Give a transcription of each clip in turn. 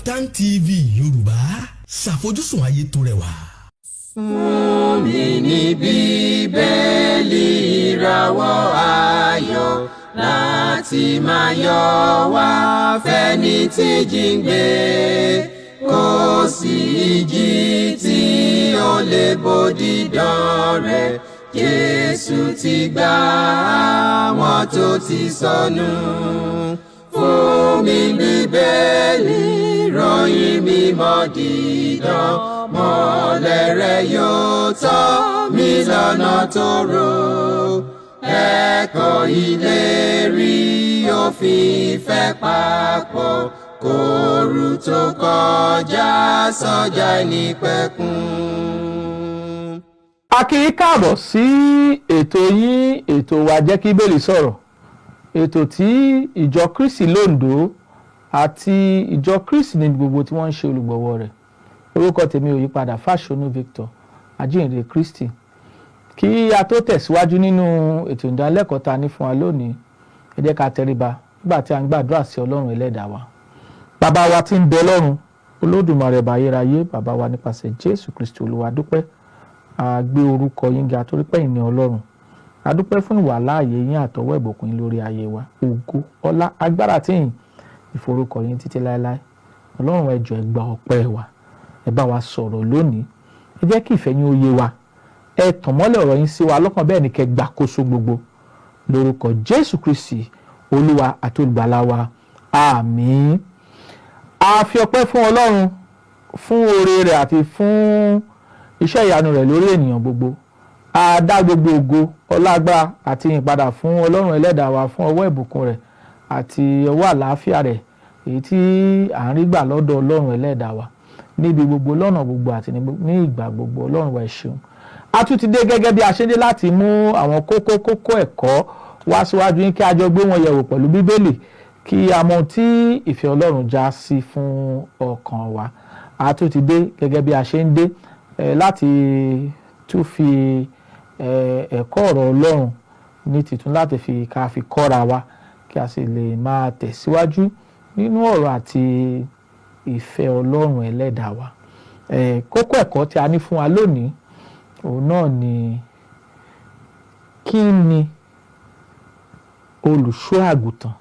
Kaftan TV Yorùbá, ṣàfojúsùn ayé tó rẹwà. Fún mi ní Bíbélì, ìràwọ̀ ayọ̀ láti máa yọ wá fẹ́ni tí jíǹgbé. Kò sí ìjì tí ó lè bòdì dán rẹ̀. Jésù ti gbà àwọn tó ti sọnù. Fún mi Bíbélì, ròyìn mímọ́ dídán, mọ́lẹ̀ rẹ̀ yóò tọ́ mi lọ́nà tó rò. Ẹ̀kọ́ ìlérí òfin ìfẹ́ papọ̀ kóoru tó kọjá sọ́jà ìnípẹ̀kun. A kí yín káàbọ̀ sí ètò yín, ètò wa, Jẹ́ kí Bíbélì Sọ̀rọ̀, ètò tí Ìjọ Kristi Londo àti Ìjọ Kristi ní gbogbo tí wọ́n ń ṣe olùgbọ̀wọ́ rẹ̀. Orúkọ tèmi ò yípadà, Fáṣọnù Victor, Ajínrere Kristi. Kí a tó tẹ̀síwájú nínú ètò ìdánilẹ́kọ̀ọ́ ta ní fún wa lónìí, ẹ jẹ́ ká tẹríba nígbà tí a ń gbàdúrà sí Ọlọ́run Ẹlẹ́dàá wa. Bàbá wa tí ń bẹ lọ́run, Olódùmarè, ọba ayérayé, bàbá wa nípasẹ̀ Jésù Kristi Olúwa, dúpẹ́. A gbé orúkọ yín ga torí pé ẹ̀yin ni Ọlọ́run. A dúpẹ́ fún ìwà láàyè yín àtọwọ́ ìbùkún yín lórí ayé wa. Ògo, ọlá, agbára tí yìn ìforúkọ yín títí láéláé. Ọlọ́run, ẹ jọ̀ọ́, ẹ gba ọpẹ́ wa. Ẹ bá wa sọ̀rọ̀ lónìí. Ẹ jẹ́ kí ìfẹ́ yín ó yé wa. Ẹ tàn mọ́lẹ̀ ọ̀rọ̀ yín sí wa lọ́kàn, bẹ́ẹ̀ ni kẹ́ gbàkóso gbogbo, lórúkọ Jésù Kristi, Olúwa àti Olùgbàlà wa. Àmín. A fi ọpẹ́ fún Ọlọ́run fún oore rẹ̀ àti fún iṣẹ́ ìyanu rẹ̀ lórí ènìyàn gbogbo. A dá gbogbo ògo, ọlágbára àti ìyìn padà fún Ọlọ́run Ẹlẹ́dàá wa fún ọwọ́ ìbùkún rẹ̀ àti ọwọ́ àlàáfíà rẹ̀, èyí tí à ń rí gbà lọ́dọ̀ Ọlọ́run Ẹlẹ́dàá wa níbi gbogbo, lọ́nà gbogbo àti ní ìgbà gbogbo. Ọlọ́run wa, ẹ ṣeun. A tún ti dé gẹ́gẹ́ bí a ṣe ń dé láti mú àwọn kókó kókó ẹ̀kọ́ wá síwájú yín, kí a jọ gbé wọn yẹ̀wò pẹ̀lú Bíbélì, kí a mọ ohun tí ìfẹ́ Ọlọ́run já sí fún ọkàn wa. A tún ti dé gẹ́gẹ́ bí a ṣe ń dé láti tún fi ẹ̀kọ́ ọ̀rọ̀ Ọlọ́run ní titun láti fi ká fi kọ́ra wa, kí a sì lè máa tẹ̀síwájú nínú ọ̀rọ̀ àti ìfẹ́ Ọlọ́run Ẹlẹ́dàá wa. Kókó ẹ̀kọ́ tí a ní fún wa lónìí, òun náà ni: kí ni olùṣọ́ àgùntàn,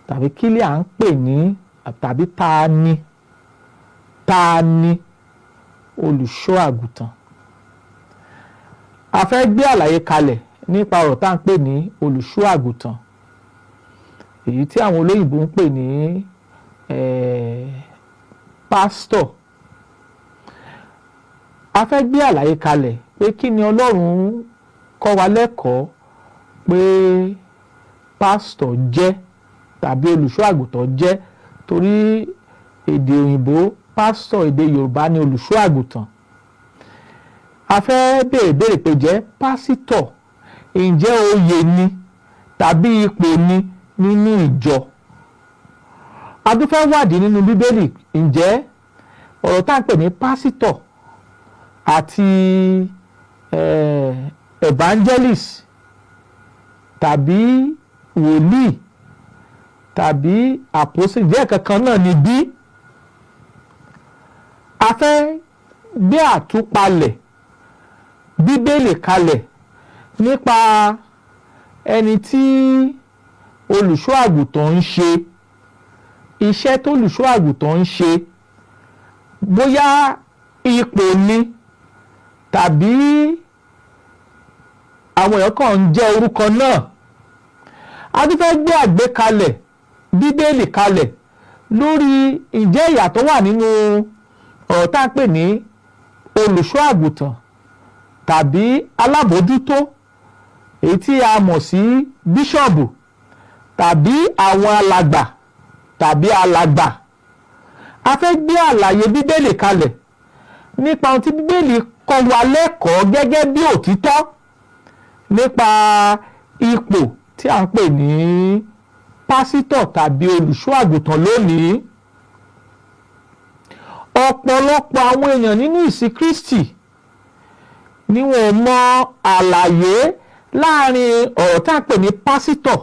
tàbí kí lè à ń pè ní, tàbí ta ni olùṣọ́ àgùntàn? A fẹ́ gbé àlàyé kalẹ̀ nípa ọ̀rọ̀ tá à ń pè ní olùṣọ́ àgùntàn, èyí tí àwọn olóyìnbó ń pè ní pásítọ̀. A fẹ́ gbé àlàyé kalẹ̀ pé kí ni Ọlọ́run kọ́ wa lẹ́kọ̀ọ́ pé pásítọ̀ jẹ́ tàbí olùṣọ́ àgùntàn jẹ́, torí èdè òyìnbó pásítọ̀, èdè Yorùbá ní olùṣọ́ àgùntàn. A fẹ́ béèrè béèrè pé, jẹ́ pásítọ̀, ǹjẹ́ oyè ni tàbí ipò ni nínú ìjọ? A tún fẹ́ wádìí nínú Bíbélì, ǹjẹ́ ọ̀rọ̀ tá à ń pè ní pásítọ̀ àti evangelist tàbí wòlíì tàbí apostle jẹ́ kankan náà ni bí? A fẹ́ gbé àtúpalẹ̀ Bíbélì kalẹ̀ nípa ẹni tí olùṣọ́ àgùntàn ń ṣe, iṣẹ́ tó olùṣọ́ àgùntàn ń ṣe, bóyá ipò ni tàbí àwọn èèyàn kàn ń jẹ́ orúkọ náà. A tún fẹ́ gbé àgbékalẹ̀ Bíbélì kalẹ̀ lórí ǹjẹ́ ìyàtọ̀ wà nínú ọ̀rọ̀ tá à ń pè ní olùṣọ́ àgùntàn tàbí alábòójútó, èyí tí a mọ̀ sí bíṣọ̀bù, tàbí àwọn alàgbà tàbí alàgbà. A fẹ́ gbé àlàyé Bíbélì kalẹ̀ nípa ohun tí Bíbélì kọ́ wa lẹ́kọ̀ọ́ gẹ́gẹ́ bí òtítọ́ nípa ipò tí a ń pè ní pásítọ̀ tàbí olùṣọ́ àgùntàn lónìí. Ọ̀pọ̀lọpọ̀ àwọn èèyàn nínú ìsìn Kristi ni wọn ò mọ àlàyé láàrin ọ̀rọ̀ tá à ń pè ní pásítọ̀,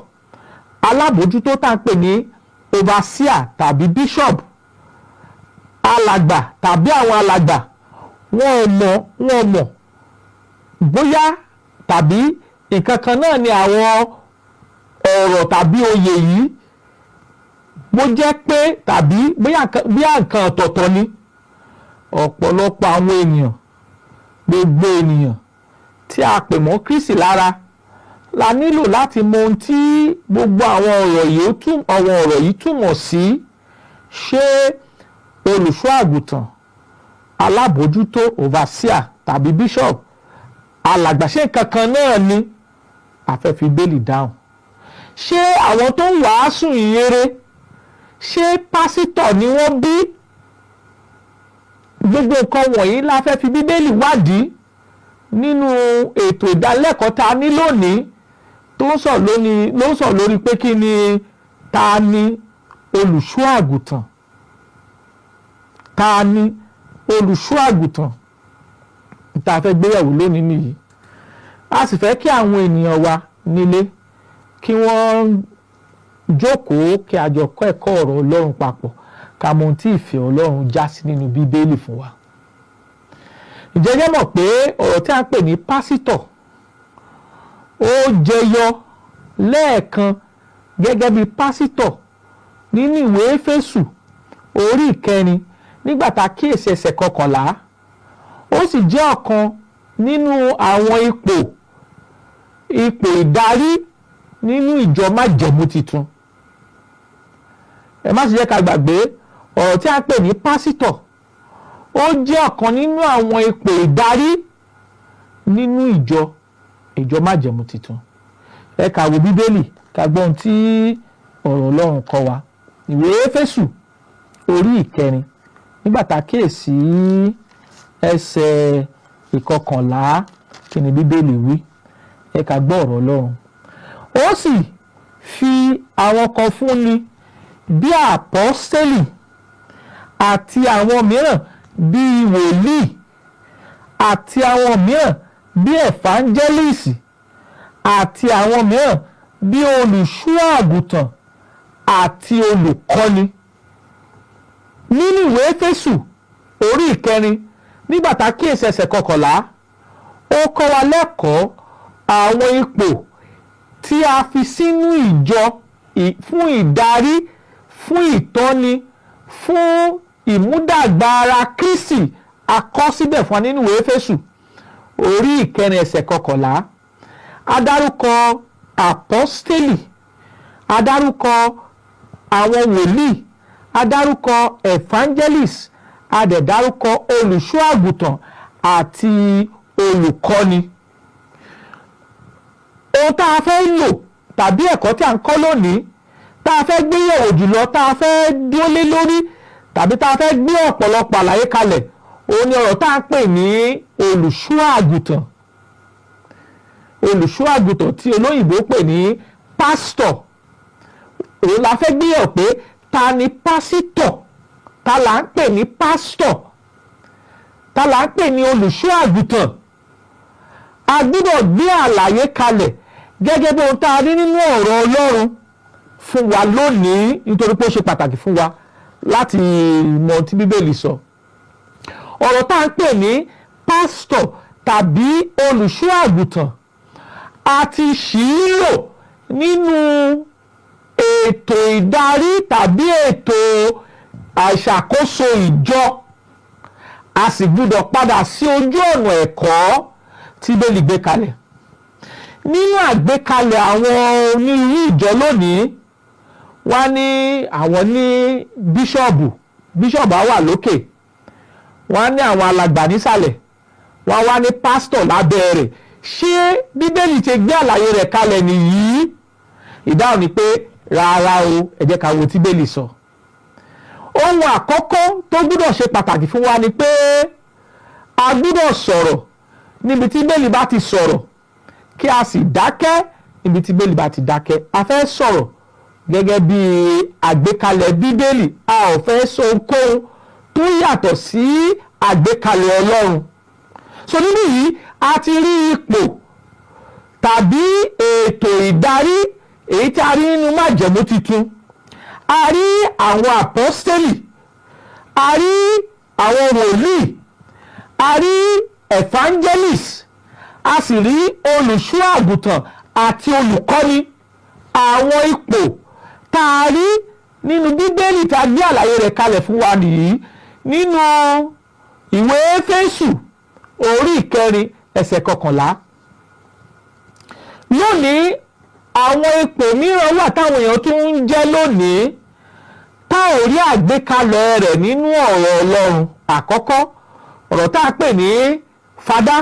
alábòójútó tá à ń pè ní overseer tàbí bishop. Alàgbà tàbí àwọn alàgbà, wọn ò mọ̀ bóyá tàbí nǹkan kan náà ni àwọn ọ̀rọ̀ tàbí oyè yìí, bó jẹ́ pé tàbí bóyá nǹkan ọ̀tọ̀ọ̀tọ̀ ni. Ọ̀pọ̀lọpọ̀ àwọn ènìyàn, gbogbo ènìyàn tí a pè mọ́ Kristi lára la nílò láti mọ ohun tí gbogbo àwọn ọ̀rọ̀ yìí túmọ̀ sí. Ṣé olùṣọ́ àgùntàn, alábòójútó, overseer tàbí bishop, alàgbà, ṣé nǹkan kan náà ni? A fẹ́ fi Bíbélì dáhùn. Ṣé àwọn tó ń wàásù ìhìnrere, ṣé pásítọ̀ ni wọ́n bí? Gbogbo nǹkan wọ̀nyí la fẹ́ fi Bíbélì wádìí nínú ètò ìdánilẹ́kọ̀ọ́ tá a ní lónìí, tó ń sọ lónìí ló ń sọ lórí pé kí ni, ta ni olùṣọ́ àgùntàn? Ta ni olùṣọ́ àgùntàn? Tá a fẹ́ gbéyàwó lónìí nìyí. A sì fẹ́ kí àwọn ènìyàn wa nílé kí wọ́n jókòó, kí a jọ kọ́ ẹ̀kọ́ ọ̀rọ̀ Ọlọ́run papọ̀, ká mọ ohun tí ìfẹ́ Ọlọ́run já sí nínú Bíbélì fún wa. Ǹjẹ́ ẹ mọ̀ pé ọ̀rọ̀ tí a ń pè ní pásítọ̀, ó jẹyọ lẹ́ẹ̀kan gẹ́gẹ́ bí pásítọ̀ nínú ìwé Éfésù orí 4, nígbà tá a kíyèsí ẹsẹ̀ 11? Ó sì jẹ́ ọ̀kan nínú àwọn ipò ìdarí nínú ìjọ májẹ̀mú titun. Ẹ má sì jẹ́ ká gbàgbé, ọ̀rọ̀ tí a ń pè ní pásítọ̀, ó jẹ́ ọ̀kan nínú àwọn ipò ìdarí nínú ìjọ májẹ̀mú titun. Ẹ ká wo Bíbélì, ká gbọ́ ohun tí ọ̀rọ̀ Ọlọ́run kọ́ wa. Ìwé Éfésù orí 4, nígbà tá a kíyèsí ẹsẹ̀ 11, kí ni Bíbélì wí? Ẹ ká gbọ́ ọ̀rọ̀ Ọlọ́run. Ó sì fi àwọn kan fúnni bí àpọ́stélì, àti àwọn mìíràn bíi wòlíì, àti àwọn mìíràn bíi ẹ̀fáńjẹ́lìsì, àti àwọn mìíràn bíi olùṣọ́ àgùntàn àti olùkọ́ni. Nínú ìwé Éfésù orí 4, nígbà tá a kíyèsí ẹsẹ̀ 11, ó kọ́ wa lẹ́kọ̀ọ́ àwọn ipò tí a fi sínú ìjọ fún ìdarí, fún ìtọ́ni, fún ìmúdàgbà ara Kristi. A kọ síbẹ̀ fún wa nínú ìwé Éfésù orí 4 ẹsẹ̀ 11. A dárúkọ àpọ́stélì, a dárúkọ àwọn wòlíì, a dárúkọ evangelist, a dẹ̀ dárúkọ olùṣọ́ àgùntàn àti olùkọ́ni. Ohun tá a fẹ́ lò tàbí ẹ̀kọ́ tí a ń kọ́ lónìí, tá a fẹ́ gbé yẹ̀wò jùlọ, tá a fẹ́ dúró lé lórí tàbí tá a fẹ́ gbé ọ̀pọ̀lọpọ̀ àlàyé kalẹ̀, òun ni ọ̀rọ̀ tá a ń pè ní olùṣọ́ àgùntàn. Olùṣọ́ àgùntàn tí olóyìnbó pè ní pásítọ̀, òun la fẹ́ gbé yẹ̀wò pé ta ni pásítọ̀, ta là ń pè ní pásítọ̀, ta là ń pè ní olùṣọ́ àgùntàn. A gbọ́dọ̀ gbé àlàyé kalẹ̀ gẹ́gẹ́ bí ohun tá a rí nínú ọ̀rọ̀ Ọlọ́run fún wa lónìí, nítorí pé ó ṣe pàtàkì fún wa láti mọ ohun tí Bíbélì sọ. Ọ̀rọ̀ tá à ń pè ní pásítọ̀ tàbí olùṣọ́ àgùntàn, a ti ṣì í lò nínú ètò ìdarí tàbí ètò àìṣàkóso ìjọ. A sì gbúdọ̀ padà sí ojú ọ̀nà ẹ̀kọ́ tí Bíbélì gbé kalẹ̀. Nínú àgbékalẹ̀ àwọn onírúurú ìjọ lónìí, wọ́n ní àwọn ní bíṣọ̀bù. Bíṣọ̀bù á wà lókè, wọ́n á ní àwọn alàgbà nísàlẹ̀, wọ́n á wá ní pásítọ̀ lábẹ́ rẹ̀. Ṣé Bíbélì ti gbé àlàyé rẹ̀ kalẹ̀ nìyí? Ìdáhùn ni pé rárá o. Ẹ jẹ́ ká wo tí Bíbélì sọ. Ohun àkọ́kọ́ tó gbúdọ̀ ṣe pàtàkì fún wa ni pé a gbúdọ̀ sọ̀rọ̀ níbi tí Bíbélì bá ti sọ̀rọ̀, kí a sì dákẹ́ níbi tí Bíbélì bá ti dákẹ́. A fẹ́ sọ̀rọ̀ gẹ́gẹ́ bí àgbékalẹ̀ Bíbélì. A ò fẹ́ sọ ohunkóhun tó yàtọ̀ sí àgbékalẹ̀ Ọlọ́run. So nínú yìí, a ti rí ipò tàbí ètò ìdarí èyí tí a rí nínú májẹ̀mú titun. A rí àwọn àpọ́stélì, A rí àwọn wòlíì, a rí evangelist, a sì rí olùṣọ́ àgùntàn àti olùkọ́ni. Àwọn ipò tá a rí nínú Bíbélì tá a gbé àlàyé rẹ̀ kalẹ̀ fún wa nìyí nínú ìwé Éfésù orí 4 ẹsẹ̀ 11. Lónìí, àwọn ipò mìíràn wà táwọn èèyàn tún ń jẹ́ lónìí tá ò rí àgbékalẹ̀ rẹ̀ nínú ọ̀rọ̀ Ọlọ́run. Àkọ́kọ́, ọ̀rọ̀ tá a pè ní fada,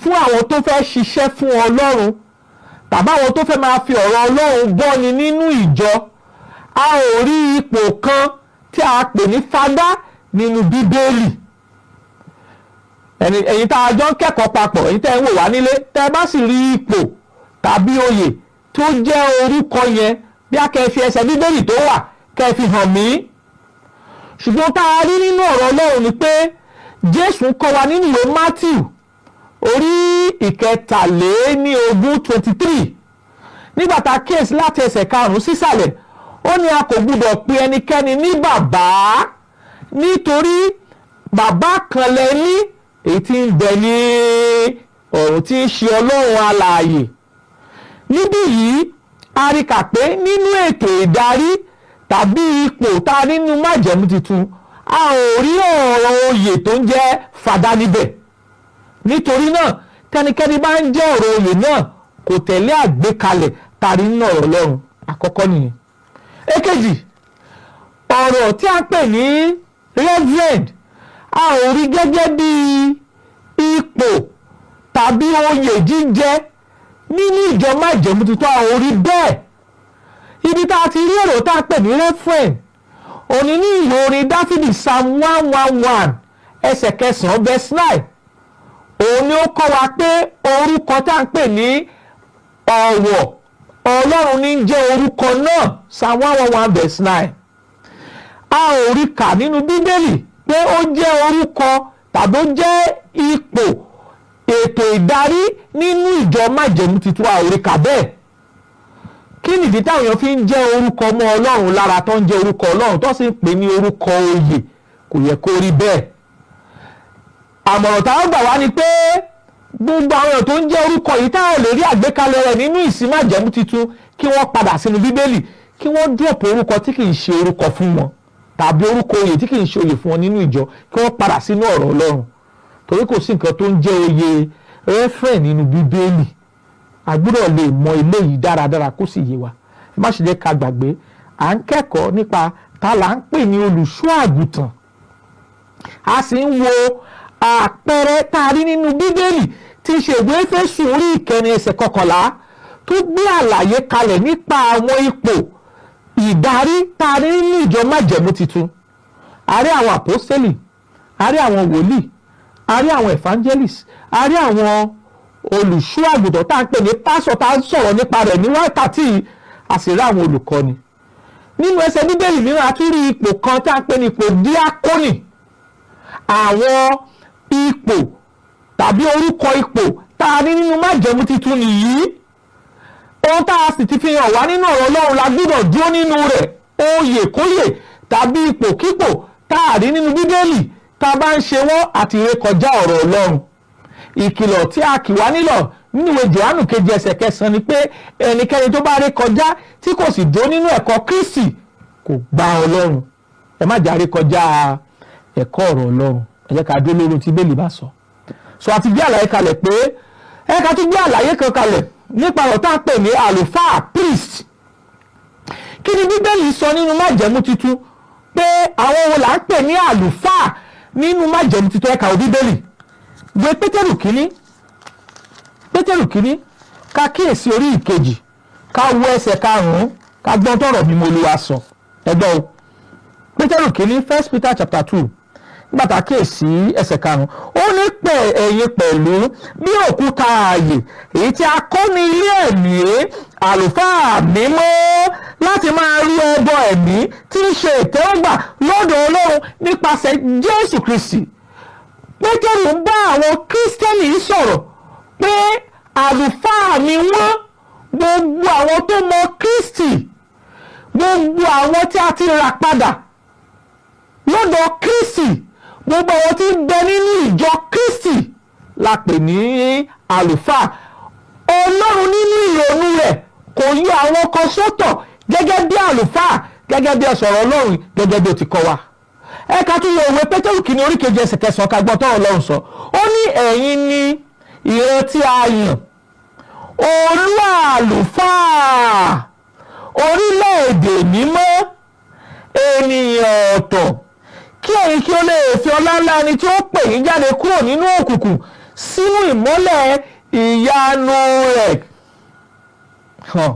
fún àwọn tó fẹ́ ṣiṣẹ́ fún Ọlọ́run tàbí àwọn tó fẹ́ máa fi ọ̀rọ̀ Ọlọ́run bọ́ni nínú ìjọ, a ò rí ipò kan tí a pè ní fada nínú Bíbélì. Ẹ̀yin tá a jọ ń kẹ́kọ̀ọ́ papọ̀, ẹ̀yin tẹ́ ń wò wá nílé, tẹ́ ẹ bá sì rí ipò tàbí oyè tó jẹ́ orúkọ yẹn, bí a kẹ́ fi ẹsẹ̀ Bíbélì tó wà kẹ́ fi hàn mí. Ṣùgbọ́n tá a rí nínú ọ̀rọ̀ Ọlọ́run ni pé Jésù kọ́ wa nínú ìwé Matthew orí 23, 23, nígbà tá a kíyèsí láti ẹsẹ̀ 5 sísàlẹ̀, ó ní a kò gbúdọ̀ pe ẹnikẹ́ni ní bàbá, nítorí bàbá kan lẹ ní, èyí tí ń bẹ ní ọ̀run, tí ń ṣe Ọlọ́run alààyè. Níbí yìí, a rí kà pé nínú ètò ìdarí tàbí ipò tá a nínú májẹ̀mú tuntun, a ò rí ọ̀rọ̀ oyè tó ń jẹ́ fada níbẹ̀. Nítorí náà, tẹnikẹ́ni bá ń jẹ́ ọ̀rọ̀ oyè náà, kò tẹ̀lé àgbékalẹ̀ tàrí nínú ọ̀rọ̀ Ọlọ́run. Àkọ́kọ́ nìyẹn. Èkejì, ọ̀rọ̀ tí a ń pè ní reverend, a ò rí gẹ́gẹ́ bí ipò tàbí oyè jíjẹ nínú ìjọ májẹ̀mú tuntun. A ò rí bẹ́ẹ̀. Ibi tá a ti rí èrò tá a pè ní reverend òní ní ìwé orin Dáfídì, Psalm 111 ẹsẹ̀ 9, verse 9. Òun ni ó kọ́ wa pé orúkọ tá à ń pè ní ọ̀wọ̀, Ọlọ́run ní jẹ́ orúkọ náà, Psalm 111 verse 9. A ò rí kà nínú Bíbélì pé ó jẹ́ orúkọ tàbí ó jẹ́ ipò ètò ìdarí nínú ìjọ májẹ̀mú tuntun. A ò rí kà bẹ́ẹ̀. Kí nìdí táwọn èèyàn fi ń jẹ́ orúkọ mọ́ Ọlọ́run lára, tó ń jẹ́ orúkọ Ọlọ́run, tó sì ń pè ní orúkọ oyè? Kò yẹ kó rí bẹ́ẹ̀. Àmọ̀ràn táwọn gbà wá ni pé gbogbo àwọn èèyàn tó ń jẹ́ orúkọ yìí táwọn lè rí àgbékalẹ̀ rẹ̀ nínú ìsìn májẹ̀mú tuntun, kí wọ́n padà sínú Bíbélì, kí wọ́n drop orúkọ tí kì í ṣe orúkọ fún wọn tàbí orúkọ oyè tí kì í ṣe oyè fún wọn nínú ìjọ, kí wọ́n padà sínú ọ̀rọ̀ Ọlọ́run, torí kò sí nǹkan tó ń jẹ́ oyè reverend nínú Bíbélì. A gbọ́dọ̀ lè mọ eléyìí dáradára kó sì yé wa. Ẹ má ṣe jẹ́ ká gbàgbé, à ń kẹ́kọ̀ọ́ nípa ta là ń pè ní olùṣọ́ àgùntàn, a sì ń wo àpẹẹrẹ tá a rí nínú Bíbélì tí í ṣe ìwé Éfésù orí 4 ẹsẹ̀ 11, tó gbé àlàyé kalẹ̀ nípa àwọn ipò ìdarí tá a rí nínú ìjọ májẹ̀mú titun. A rí àwọn àpọ́sítélì, a rí àwọn wòlíì, a rí àwọn evangelist, a rí àwọn olùṣọ́ àgùntàn tá à ń pè ní pásọ̀ tá à ń sọ̀rọ̀ nípa rẹ̀ ní wákàtí, a sì rí àwọn olùkọ́ni. Nínú ẹsẹ̀ Bíbélì mìíràn, a tún rí ipò kan tá à ń pè ní ipò díákónì. Àwọn ipò tàbí orúkọ ipò tá a ní nínú májẹ̀mú titun nìyí. Ohun tá a sì ti fi hàn wá nínú ọ̀rọ̀ Ọlọ́run la gbọ́dọ̀ dúró nínú rẹ̀. Oyè kóyè tàbí ipòkípò tá a rí nínú Bíbélì, tá a bá ń ṣe wọ́n, àti rékọjá ọ̀rọ̀ Ọlọ́run. Ìkìlọ̀ tí a kì wá nílọ̀ nínú ìwé Jòhánù 7 ẹsẹ̀ 9 ni pé ẹnikẹ́ni tó bá rékọjá tí kò sì dúró nínú ẹ̀kọ́ Kristi kò gba Ọlọ́run. Ẹ má jà rékọjá ẹ̀kọ́ ọ̀rọ̀ Ọlọ́run. Ẹ jẹ́ ká dúró lórí tí Bíbélì bá sọ. So àti gbé àlàyé kalẹ̀ pé ẹ ká tún gbé àlàyé kan kalẹ̀ nípa ọ̀rọ̀ tá à ń pè ní àlùfáà, priest. Kí ni Bíbélì sọ nínú májẹ̀mú titun pé àwọn wo là ń pè ní àlùfáà nínú májẹ̀mú titun? Ẹ̀ka ò Bíbélì, ìwé Pétérù kínní, Pétérù kínní, ká kíyèsí orí 2, ká wo ẹsẹ̀ 5, ká gbọ́n tọ̀rọ̀ mímọ́ Olúwa sọ. Ẹgbọ́n o, Pétérù kínní, First Peter chapter 2, nígbà tá a kíyèsí ẹsẹ̀ 5, ó ní pé ẹ̀yin pẹ̀lú, bí òkúta ààyè, èyí tí a kọ́ ní ilé ẹ̀mí, àlùfáà mímọ́, láti máa rú ẹbọ ẹ̀mí tí ń ṣe ìtẹ́wọ́gbà lọ́dọ̀ Ọlọ́run nípasẹ̀ Jésù Kristi. Pétérù ń bá àwọn Kírísítẹ́nì sọ̀rọ̀ pé àlùfáà ni wọ́n. Gbogbo àwọn tó mọ Kristi, gbogbo àwọn tí a ti rà padà. Lọ́dọ̀ Kristi, gbogbo àwọn tí ń bẹ nínú ìjọ Kristi la pè ní àlùfáà. Ọlọ́run nínú ìrònú rẹ̀ kò yọ àwọn kan sọ́tọ̀ gẹ́gẹ́ bí àlùfáà, gẹ́gẹ́ bí ọ̀sọ̀rọ̀ Ọlọ́run, gẹ́gẹ́ bí ó ti kọ́ wa. Ẹ ká tún wo ìwé Pétérù kìíní orí 7 ẹsẹ̀ 9, ká gbọ́ tọ́rọ̀ Ọlọ́run sọ. Ó ní, "Ẹ̀yin ni ìran tí a yàn, olú àlùfáà, orílẹ̀-èdè mímọ́, ènìyàn ọ̀tọ̀, kí ẹ̀yin kí ó lè fi ọlá ńlá ẹni tí ó pè yín jáde kúrò nínú òkùnkùn sínú ìmọ́lẹ̀ ìyanu rẹ̀ hàn."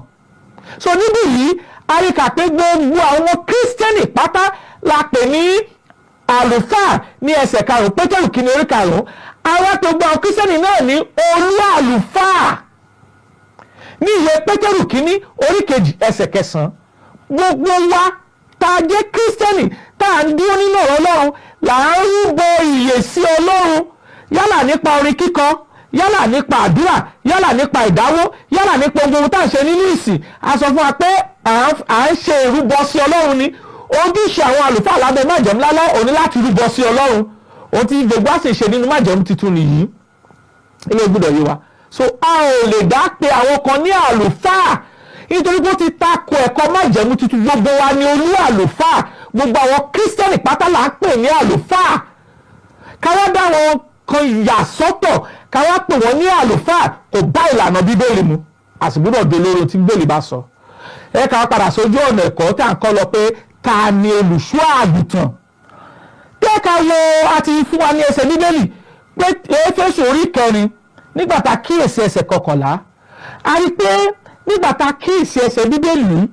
So níbí yìí, a rí kà pé gbogbo àwọn Kírísítẹ́nì pátá la pè ní àlùfáà ní ẹsẹ̀ 5, Pétérù kìíní orí 5. Àwọn gbogbo àwọn Kírísítẹ́nì náà ní olú àlùfáà ní ìwé Pétérù kìíní orí 2 ẹsẹ̀ 9. Gbogbo wa tá a jẹ́ Kírísítẹ́nì, tá a ń dúró nínú ọ̀rọ̀ Ọlọ́run, là ń rúbọ ìyè sí Ọlọ́run, yálà nípa orin kíkọ, yálà nípa àdúrà, yálà nípa ìdáwó, yálà nípa ohun tá à ń ṣe nínú ìsìn. A sọ fún wa pé à ń ṣe ìrúbọ sí Ọlọ́run ni. Ojúṣe àwọn àlùfáà lábẹ́ májẹ̀mú láíláí òní láti rúbọ sí Ọlọ́run. Ohun tí gbogbo àṣẹ ṣe nínú májẹ̀mú tuntun nìyí. Ilé gbọ́dọ̀ yé wa. So a ò lè dá pé àwọn kan ní àlùfáà, nítorí pé ó ti tako ẹ̀kọ́ májẹ̀mú tuntun. Gbogbo wa ni olú àlùfáà. Gbogbo àwọn Kírísítẹ́nì pátá là ń pè ní àlùfáà. Káwá dá wọn kan yà sọ́tọ̀, káwá pè wọ́n ní àlùfáà, kò bá ìlànà Bíbélì mu. A sì gbọ́dọ̀ dé lórí ohun tí Bíbélì bá sọ. Ẹ ká padà sójú ọ̀nà ẹ̀kọ́ tí à ń kọ́ lọ pé ta ni olùṣọ́ àgùntàn. Tẹ́ ká wo, àti fún wa ní ẹsẹ̀ Bíbélì pé Éfésù orí 4, nígbà tá a kíyèsí ẹsẹ̀ 11, a rí pé nígbà tá a kíyèsí ẹsẹ̀ Bíbélì yìí,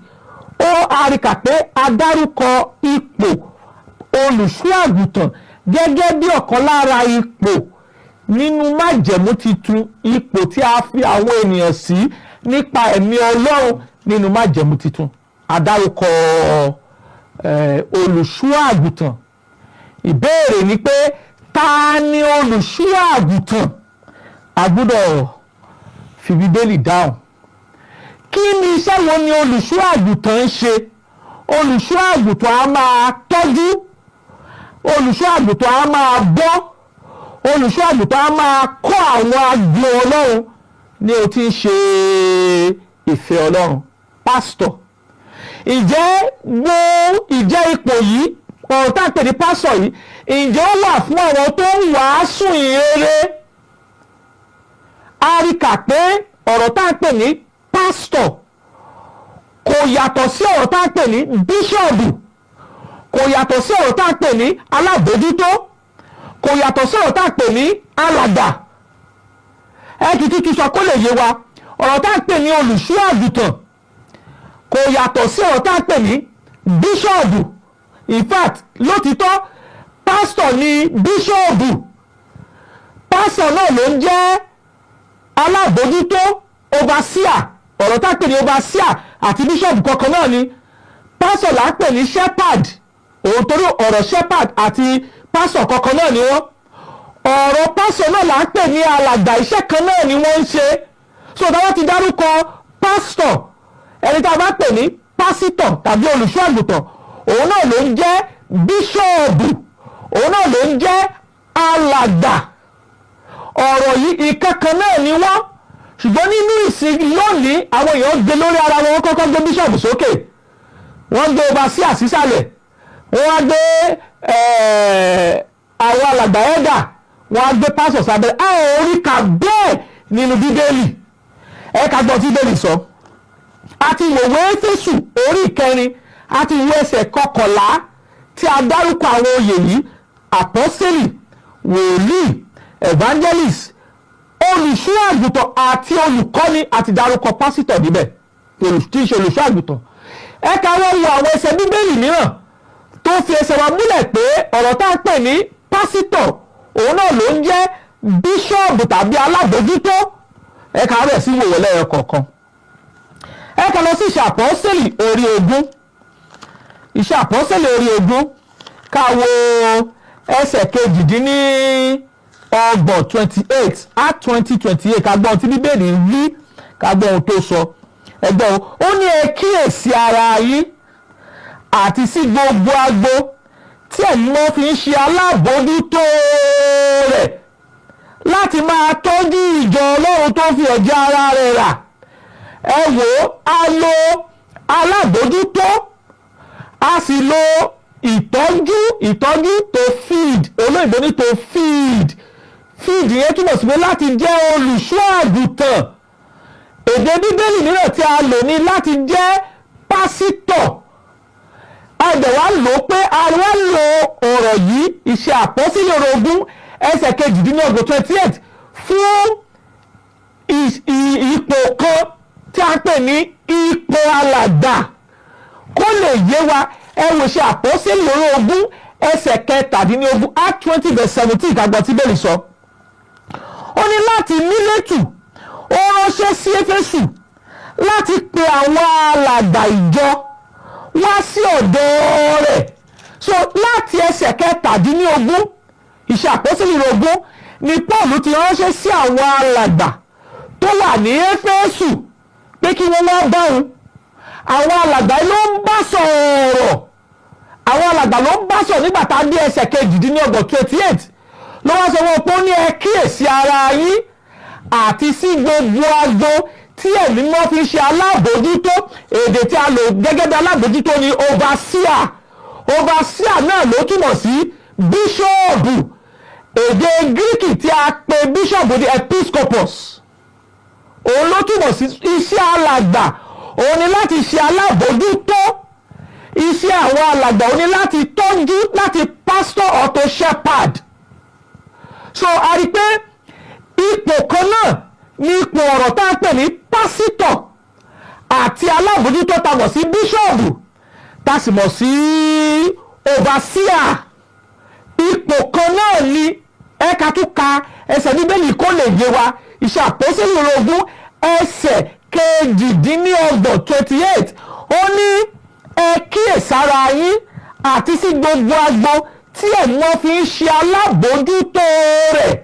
ó a rí kà pé a dárúkọ ipò olùṣọ́ àgùntàn gẹ́gẹ́ bí ọ̀kan lára ipò nínú májẹ̀mú titun, ipò tí a fi àwọn ènìyàn sí nípa ẹ̀mí Ọlọ́run nínú májẹ̀mú titun. A dárúkọ olùṣọ́ àgùntàn. Ìbéèrè ni pé, ta ni olùṣọ́ àgùntàn? A gbọ́dọ̀ fi Bíbélì dáhùn. Kí ni iṣẹ́ wo ni olùṣọ́ àgùntàn ń ṣe? Olùṣọ́ àgùntàn á máa tọ́jú, olùṣọ́ àgùntàn á máa bọ́, olùṣọ́ àgùntàn á máa kọ́ àwọn agbo Ọlọ́run ní o tí ń ṣe ìfẹ́ Ọlọ́run. Pásítọ̀, ǹjẹ́ gbó ìjẹ́ ipò yìí, ọ̀rọ̀ tá à ń pè ní pásítọ̀ yìí, ǹjẹ́ ó wà fún àwọn tó ń wàásù ìhìnrere? A rí kà pé ọ̀rọ̀ tá à ń pè ní pásítọ̀ kò yàtọ̀ sí ọ̀rọ̀ tá à ń pè ní bíṣọ̀bù, kò yàtọ̀ sí ọ̀rọ̀ tá à ń pè ní alábòójútó, kò yàtọ̀ sí ọ̀rọ̀ tá à ń pè ní alàgbà. Ẹ kì í tútù sọ kó lè yé wa. Ọ̀rọ̀ tá à ń pè ní olùṣọ́ àgùntàn kò yàtọ̀ sí ọ̀rọ̀ tá à ń pè ní bíṣọ̀bù. In fact, lótìtọ́, pásítọ̀ ni bíṣọ̀bù, pásítọ̀ náà ló ń jẹ́ alábòójútó, overseer. Ọ̀rọ̀ tá à ń pè ní overseer àti bíṣọ̀bù kankan náà ni. Pásítọ̀ là ń pè ní shepherd òun, torí ọ̀rọ̀ shepherd àti pásítọ̀ kankan náà ni wọ́n. Ọ̀rọ̀ pásítọ̀ náà là ń pè ní alàgbà. Iṣẹ́ kan náà ni wọ́n ń ṣe. So táwọn ti dárúkọ pásítọ̀, ẹni tá a bá pè ní pásítọ̀ tàbí olùṣọ́ àgùntàn, òun náà ló ń jẹ́ bíṣọ̀bù, òun náà ló ń jẹ́ alàgbà. Ọ̀rọ̀ yìí, ìkankan náà ni wọ́n. Ṣùgbọ́n nínú ìsìn lónìí, àwọn èèyàn gbé lórí ara wọn. Wọ́n kọ́kọ́ gbé bíṣọ̀bù sókè, wọ́n gbé overseer sísàlẹ̀, wọ́n wá gbé àwọn alàgbà ẹ̀dà, wọ́n á gbé pásọ̀ sábẹ́. A ò rí kà bẹ́ẹ̀ nínú Bíbélì. Ẹ ká gbọ́ tí Bíbélì sọ. Àti ìwé Éfésù orí 4, àti ìwé ẹsẹ̀ 11 tí a dárúkọ àwọn oyè yìí: àpọ́sítélì, wòlíì, evangelist, olùṣọ́ àgùntàn àti olùkọ́ni. Àti dárúkọ pásítọ̀ níbẹ̀ tí í ṣe olùṣọ́ àgùntàn. Ẹ ká wọ́n wo àwọn ẹsẹ̀ Bíbélì mìíràn tó fi ẹsẹ̀ wa múlẹ̀ pé ọ̀rọ̀ tá à ń pè ní pásítọ̀, òun náà ló ń jẹ́ bíṣọ́ọ̀bù tàbí alábòójútó. Ẹ ká rẹ̀ sí wòwò lẹ́yọ kọ̀ọ̀kan. Ẹ ká lọ sí Iṣẹ́ Àpọ́sítélì orí 20. Iṣẹ́ Àpọ́sítélì orí 20, ká wo ẹsẹ̀ 28, 28, Act 20:28. Ká gbọ́ ohun tí Bíbélì wí, ká gbọ́ ohun tó sọ. Ẹgbọ́n o, ó ní, "Ẹ kíyèsí ara yín àti sí gbogbo agbo tí ẹ̀mí mọ́ fi ń ṣe alábòójútó rẹ̀ láti máa tọ́jú ìjọ Ọlọ́run tó fi ẹ̀jẹ̀ ara rẹ̀ rà. Ẹ wò ó, a lo alábòójútó, a sì lo ìtọ́jú. Ìtọ́jú, to feed, olóyìnbó ní to feed. Feed yẹn túmọ̀ sí pé láti jẹ́ olùṣọ́ àgùntàn. Èdè Bíbélì mìíràn tí a lò ní láti jẹ́ pásítọ̀. A dẹ̀ wá lò ó pé a wá lo ọ̀rọ̀ yìí, Iṣẹ́ Àpọ́sítélì 20 ẹsẹ̀ 28, 28, fún ipò kan tí a ń pè ní ipò alàgbà. Kó lè yé wa, ẹ wò Iṣẹ́ Àpọ́sítélì 20 ẹsẹ̀ 17, Act 20 verse 17. Ìkàgbọ́n tí Bíbélì sọ, ó ní láti Mílétù ó ránṣẹ́ sí Éfésù láti pe àwọn alàgbà ìjọ wá sí ọ̀dọ̀ rẹ̀. So láti ẹsẹ̀ 17, Iṣẹ́ Àpọ́sítélì 20, ni Paul ti ránṣẹ́ sí àwọn alàgbà tó wà ní Éfésù pé kí wọ́n wá bá òun. Àwọn alàgbà ló ń bá sọ̀rọ̀, àwọn alàgbà ló ń bá sọ̀rọ̀. Nígbà tá a dé ẹsẹ̀ 28, 28, ló wá sọ wọn pé ó ní, "Ẹ kíyèsí ara yín àti sí gbogbo agbo tí Ẹ̀mí Mímọ́ fi ń ṣe alábòójútó." Èdè tí a lò gẹ́gẹ́ bí alábòójútó ni overseer. Overseer náà ló túmọ̀ sí bíṣọ́ọ̀bù. Èdè Gíríkì tí a pè bíṣọ́ọ̀bù ní episcopos. Òun ló túmọ̀ sí iṣẹ́ alàgbà òun ni láti ṣe alábòójútó. Iṣẹ́ àwọn alàgbà òun ni láti tọ́jú, láti pastor or to shepherd. So a rí i pé ipò kan náà ní ipò ọ̀rọ̀ tá a pè ní pásítọ̀ àti alábòójútó tá a mọ̀ sí bíṣọ̀bù, tá a sì mọ̀ sí overseer, ipò kan náà ni. Ẹ̀ka tún ka ẹsẹ̀ Bíbélì kó lè yé wa. Iṣẹ́ Àpọ́sítélì 20 ẹsẹ̀ 28, 28, ó ní, "Ẹ kíyèsára yín àti sí gbogbo agbo tí Ẹ̀mí fi ń ṣe alábòójútó rẹ̀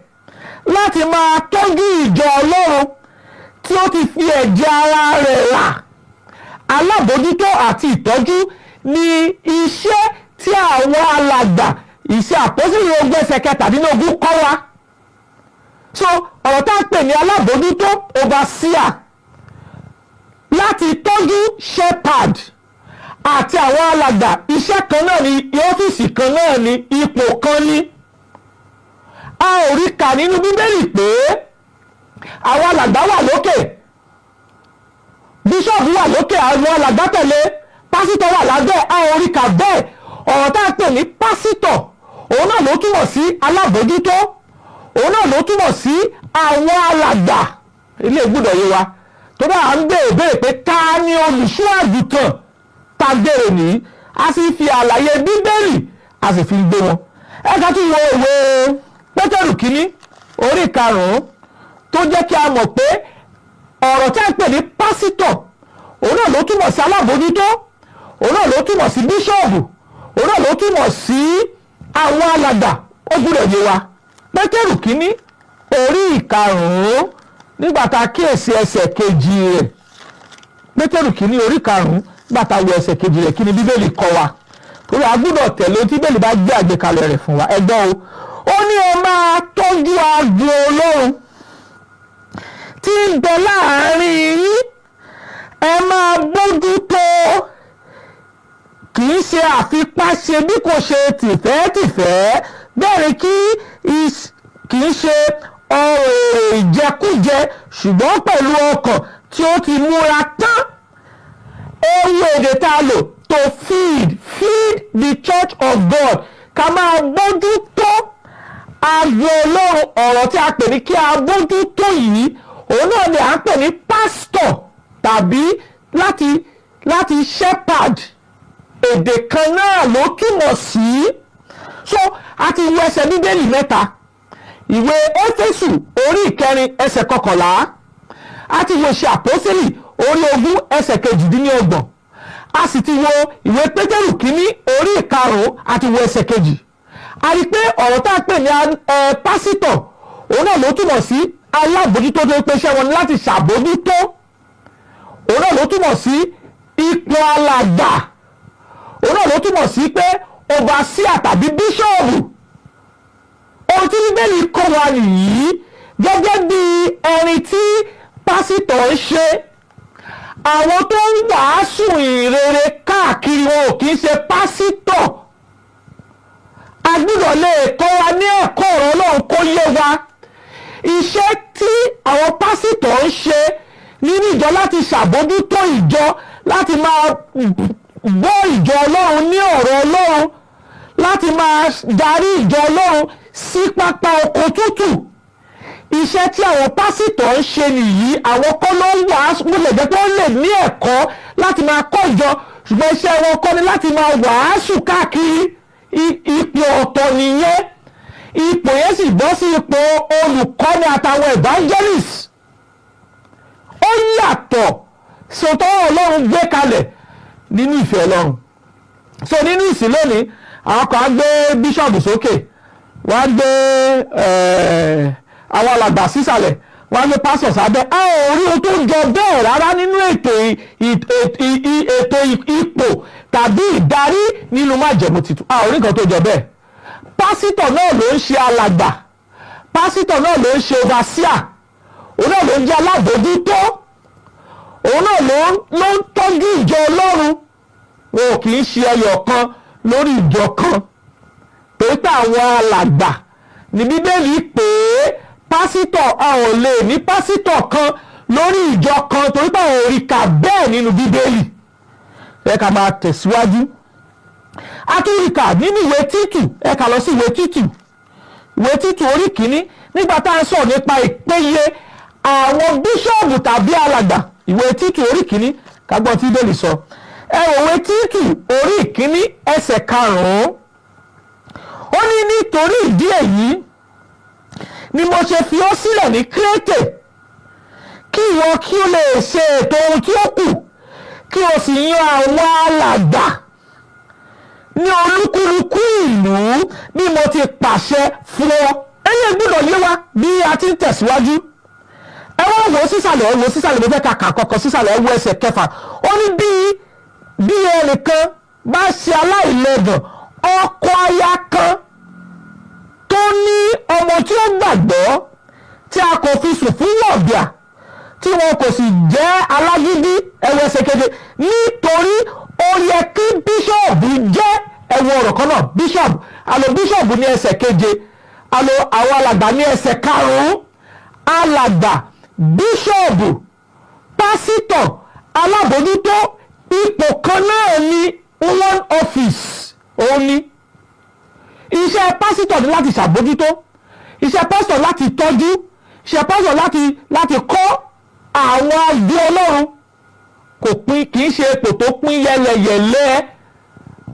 láti máa tọ́jú ìjọ Ọlọ́run tí ó ti fi ẹ̀jẹ̀ ara rẹ̀ rà." Alábòójútó àti ìtọ́jú ni iṣẹ́ tí àwọn alàgbà Iṣẹ́ Àpọ́sítélì 20 ẹsẹ̀ 17 kọ́ wa. So ọ̀rọ̀ tá a pè ní alábòójútó, overseer, láti tọ́jú, shepherd, àti àwọn alàgbà, iṣẹ́ kan náà ni, ọ́fíìsì kan náà ni, ipò kan ni. A ò rí kà nínú Bíbélì pé àwọn alàgbà wà lókè, bíṣọ̀bù wà lókè, àwọn alàgbà tẹ̀lé, pásítọ̀ wà lábẹ́. A ò rí kà bẹ́ẹ̀. Ọ̀rọ̀ tá a pè ní pásítọ̀, òun náà ló túmọ̀ sí alábòójútó, òun náà ló túmọ̀ sí àwọn alàgbà. Ilé gbọ́dọ̀ yé wa tó bá à ń béèrè béèrè pé ta ni olùṣọ́ àgùntàn tá a béèrè nìyí. A sì fi àlàyé Bíbélì, a sì fi gbé wọn. Ẹ ká tún wo ìwé Pétérù Kínní orí 5, tó jẹ́ kí a mọ̀ pé ọ̀rọ̀ tí a ń pè ní pásítọ̀, òun náà ló túmọ̀ sí alábòójútó, òun náà ló túmọ̀ sí bíṣọ̀bù, òun náà ló túmọ̀ sí àwọn alàgbà. Ó gbúdọ̀ yé wa. Pétérù Kínní orí 5, nígbà tá a kíyèsí ẹsẹ̀ kejì rẹ̀. Pétérù Kínní orí 5, nígbà tá a wo ẹsẹ̀ kejì rẹ̀, kí ni Bíbélì kọ́ wa? Torí a gbúdọ̀ tẹ̀lé ohun tí Bíbélì bá gbé àgbékalẹ̀ rẹ̀ fún wa. Ẹ gbọ́ o, ó ní, "Ẹ máa tọ́jú agbo Ọlọ́run tí ń bẹ láàárín yín, ẹ máa bójútó, kì í ṣe àfipáṣe bí kò ṣe tìfẹ́tìfẹ́, bẹ́ẹ̀ ni kì í ṣe ọrọ̀ èrè ìjẹkújẹ, ṣùgbọ́n pẹ̀lú ọkàn tí ó ti múra tán." Ewu èdè tá a lò, to feed, feed the church of God, ká máa bójú tó agbo Ọlọ́run. Ọ̀rọ̀ tí a pè ní kí a bójú tó yìí, òun náà ni à ń pè ní pastor tàbí láti shepherd. Èdè kan náà ló túmọ̀ sí. So a ti wo ẹsẹ̀ Bíbélì mẹ́ta: ìwé Éfésù orí 4 ẹsẹ̀ 11, a ti wo Iṣẹ́ Àpọ́sítélì orí 20 ẹsẹ̀ 28, a sì ti wo ìwé Pétérù Kínní orí 5, a ti wo ẹsẹ̀ kejì. A rí i pé ọ̀rọ̀ tá a pè ní pásítọ̀, òun náà ló túmọ̀ sí alábòójútó tó pé iṣẹ́ wọn ní láti ṣàbójútó, òun náà ló túmọ̀ sí ipò alàgbà, òun náà ló túmọ̀ sí pé Overseer tàbí bíṣọ̀bù. Ohun tí Bíbélì kọ́ wa nìyí gẹ́gẹ́ bí ẹni tí pásítọ̀ ń ṣe. Àwọn tó ń wàásù ìrere káàkiri, wọn ò kì í ṣe pásítọ̀. A gbọ́dọ̀ lè kọ́ wa ní ẹ̀kọ́ ọ̀rọ̀ Ọlọ́run kó yé wa. Iṣẹ́ tí àwọn pásítọ̀ ń ṣe nínú ìjọ, láti ṣàbójútó ìjọ, láti máa gbọ́ ìjọ Ọlọ́run ní ọ̀rọ̀ Ọlọ́run, láti máa darí ìjọ Ọlọ́run sí pápá oko tútù, iṣẹ́ tí àwọn pásítọ̀ ń ṣe nìyí. Àwọn kọ́ ló ń wàásù. Bó lè jẹ́ pé ó lè ní ẹ̀kọ́ láti máa kọ́ ìjọ, ṣùgbọ́n iṣẹ́ wọn kọ́ ni láti máa wàásù káàkiri. Ipò ọ̀tọ̀ nìyẹn. Ipò yẹn sì bọ́ sí ipò olùkọ́ni àtàwọn evangelist. Ó yàtọ̀ sọtọ́ Ọlọ́run gbé kalẹ̀ nínú ìfẹ́ Ọlọ́run. So nínú ìsìn lónìí, àwọn kan á gbé bíṣọ̀bù sókè, wọ́n á gbé àwọn alàgbà sísàlẹ̀, wọ́n á gbé pásọ̀ sábẹ́. A ò rí ohun tó jọ bẹ́ẹ̀ rárá nínú ètò ipò tàbí ìdarí nínú májẹ̀mú titun. A ò rí nǹkan tó jọ bẹ́ẹ̀. Pásítọ̀ náà ló ń ṣe alàgbà, pásítọ̀ náà ló ń ṣe overseer, òun náà ló ń jẹ́ alábòójútó, òun náà ló ń tọ́jú ìjọ Ọlọ́run. Wọn ò kì í ṣe ẹyọ kan lórí ìjọ kan, torí pé àwọn alàgbà ní Bíbélì pé pásítọ̀. A ò lè ní pásítọ̀ kan lórí ìjọ kan, torí pé àwọn ò rí kà bẹ́ẹ̀ nínú Bíbélì. Ẹ ká máa tẹ̀síwájú. A tún rí kà nínú ìwé Títù. Ẹ kà lọ sí ìwé Títù, ìwé Títù orí kìíní, nígbà tá à ń sọ̀rọ̀ nípa ìpéye àwọn bíṣọ̀bù tàbí alàgbà. Ìwé Títù orí kìíní, ká gbọ́ tí Bíbélì sọ. Ẹ wò, ìwé Títù orí kìíní, ẹsẹ̀ karùn-ún, ó ní, "Nítorí ìdí èyí ni mo ṣe fi ọ́ sílẹ̀ ní Krétè, kí ìwọ kí o lè ṣe ètò ohun tí ó kù, kí o sì yan àwọn alàgbà ní olúkúlùkù ìlú bí mo ti pàṣẹ fún ọ." Ẹ̀yin gbọ́dọ̀ yé wa bí a ti ń tẹ̀síwájú. Ẹ wá wò ó sísàlẹ̀, ẹ wò ó sísàlẹ̀. Mo fẹ́ ka kà kọ̀kọ̀ sísàlẹ̀. Ẹ wo ẹsẹ̀ kẹfà. Ó ní, bí ẹnìkan bá ṣe aláìlẹ́gàn, ọkọ aya kan, tó ní ọmọ tí ó gbàgbọ́, tí a kò fi sùn fún wọ̀bìà, tí wọn kò sì jẹ́ alágídí." Ẹ wo ẹsẹ̀ keje. "Nítorí ó yẹ kí bíṣọ̀bù jẹ́." Ẹ wo ọ̀rọ̀ kan náà, bíṣọ̀bù. Àlọ́ bíṣọ̀bù ní ẹsẹ̀ keje, àlọ́ àwọn alàgbà ní ẹsẹ̀ karùn-ún. Alàgbà, bíṣọ̀bù, pásítọ̀, alábòójútó, ipò kan náà ní, one office òun ni. Iṣẹ́ pásítọ̀ ní láti ṣàbójútó, iṣẹ́ pásítọ̀ láti tọ́jú, iṣẹ́ pásítọ̀ láti kọ́ àwọn agbo Ọlọ́run. Kò pín, kì í ṣe ipò tó pín yẹlẹyẹlẹ.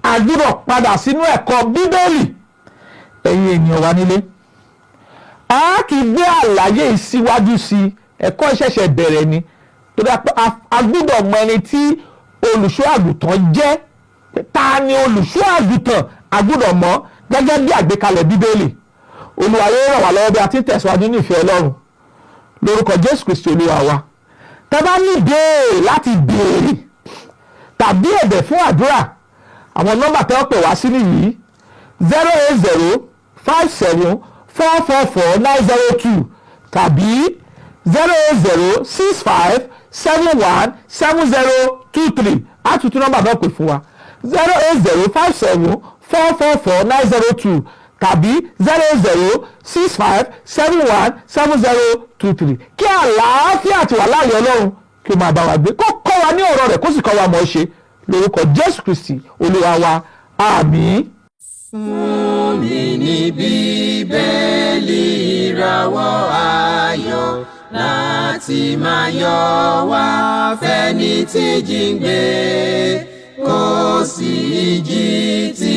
A gbọ́dọ̀ padà sínú ẹ̀kọ́ Bíbélì. Ẹ̀yin ènìyàn wa nílé, a kì í gbé àlàyé síwájú sí i. Ẹ̀kọ́ ìṣẹ̀ṣẹ̀ bẹ̀rẹ̀ ni, torí a gbọ́dọ̀ mọ ẹni tí olùṣọ́ àgùntàn jẹ́. Ta ni olùṣọ́ àgùntàn? A gbọ́dọ̀ mọ̀ gẹ́gẹ́ bí àgbékalẹ̀ Bíbélì. Olúwa yóò ràn wá lọ́wọ́ bí a ti ń tẹ̀síwájú ní ìfẹ́ Ọlọ́run, lórúkọ Jésù Kristi Olúwa wa. Tá bá ní ìbéèrè láti béèrè tàbí ẹ̀bẹ̀ fún àdúrà, àwọn nọ́mbà tẹ́ ọ́ pè wá sí nìyí: 08057444902 tàbí 08065717023. Àtúntún nọ́mbà náà pè fún wa: 08057444902 tàbí 08065717023. Kí àlàáfíà àti wà láàyè Ọlọ́run kí ó máa bá wa gbé, kó kọ́ wa ní ọ̀rọ̀ rẹ̀, kó sì kọ́ wa mọ̀ ọ́ ṣe, lórúkọ Jésù Kristi Olúwa wa. Àmín. Fún mi ní Bíbélì, ìràwọ̀ ayọ̀ láti máa yọ wá fẹ́ni tí jíǹgbé. Kò sí ìjì tí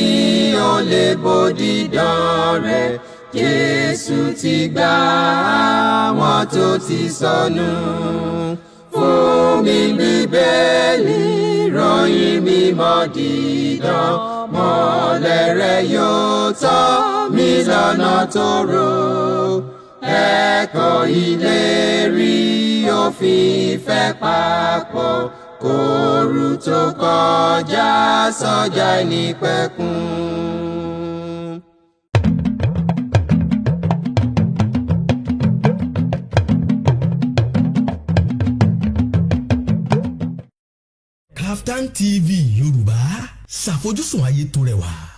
ó lè bòdì dán rẹ̀. Jésù ti gbà àwọn tó ti sọnù. Fún mi Bíbélì, ròyìn mímọ́ dídán, mọ́lẹ̀ rẹ̀ yóò tọ́ mi lọ́nà tó rò. Ẹ̀kọ́ ìlérí òfin ìfẹ́ papọ̀. Kóoru tó kọjá sọ́jà ìnípẹ̀kun. Kaftan TV Yorùbá, ṣàfojúsùn ayé tó rẹwà.